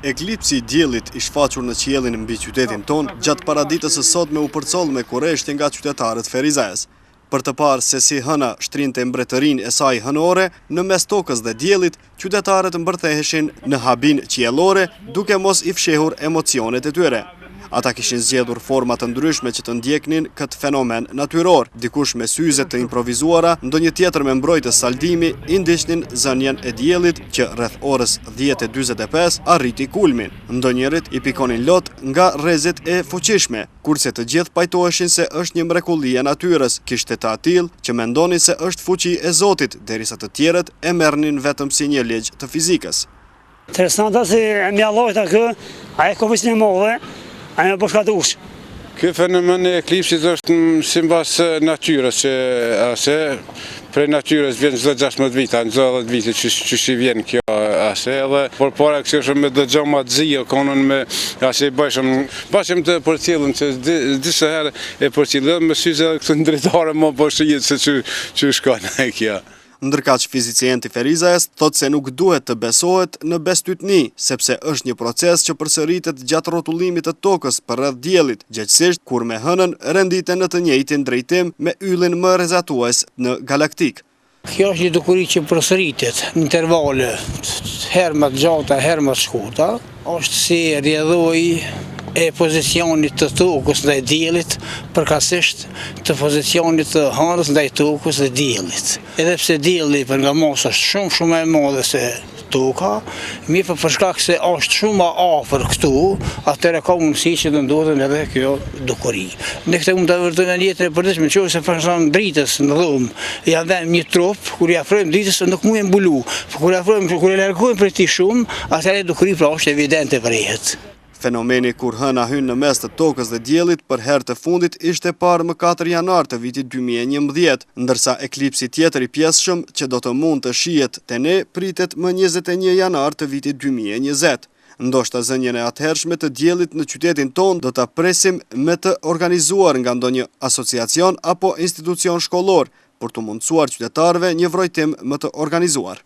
Eklipsi i diellit i shfaqur në qiellin mbi qytetin tonë gjatë paradites së sotme u përcoll me kureshtje nga qytetarët ferizajas. Për të parë se si hëna shtrinte mbretërinë e saj hënore në mes tokës dhe diellit, qytetarët mbërtheheshin në habinë qiellore duke mos i fshehur emocionet e tyre. Ata kishin zgjedhur forma të ndryshme që të ndjeknin këtë fenomen natyror, dikush me syze të improvizuara, ndonjë tjetër me mbrojtës saldimi, i ndiqnin zënien e diellit që rreth orës 10:45 arriti kulmin. Ndonjërit i pikonin lot nga rrezet e fuqishme, kurse të gjithë pajtoheshin se është një mrekulli e natyrës, kishte të atillë që mendonin se është fuqi e Zotit, derisa të tjerët e merrnin vetëm si një ligj të fizikës. Interesant se e mjallojta kë, a e ko veç një madhe, a e me bëshka dush. Ky fenomen i eklipsit është simbas natyrës që ase prej natyrës vjen çdo 16 vite, në çdo 10 vite që që si vjen kjo ase edhe por para kështu shumë me dëgjo ma të zi o konën me ase i bëjshëm bashëm të përcjellën që disa herë e përcjellën me syze edhe këtu në dritare më po shihet se që që shkon e kjo. Ndërkaq fizicienti ferizajas thotë se nuk duhet të besohet në bestytni, sepse është një proces që përsëritet gjatë rrotullimit të tokës përreth diellit, gjegjësisht kur me hënën renditen në të njëjtin drejtim me yllin më rrezatues në galaktikë. Kjo është një dukuri që përsëritet në intervale, herë më të gjata, herë më të shkurta, është si rrjedhojë e pozicionit të tokës ndaj diellit, përkatësisht të pozicionit të hënës ndaj tokës dhe diellit. Edhe pse dielli për nga masa është shumë shumë më e madhe se toka, mirëpo për shkak se është shumë më afër këtu, atëherë ka mundësi që të ndodhen edhe kjo dukuri. Ne këtë mund ta vërtetojmë në jetën e përditshme, nëse për shembull dritës në dhomë, ja vëmë një trup, kur i afrojmë dritës nuk mund e mbulu, por kur i afrojmë, kur e largojmë prej tij shumë, atëherë dukuri pra është evidente vërehet. Fenomeni kur hëna hyn në mes të tokës dhe diellit për herë të fundit ishte parë më 4 janar të vitit 2011, ndërsa eklipsi tjetër i pjesshëm që do të mund të shihet te ne pritet më 21 janar të vitit 2020. Ndoshta zënien e atëhershme të diellit në qytetin tonë do ta presim me të organizuar nga ndonjë asociacion apo institucion shkollor për t'u mundësuar qytetarëve një vrojtim më të organizuar.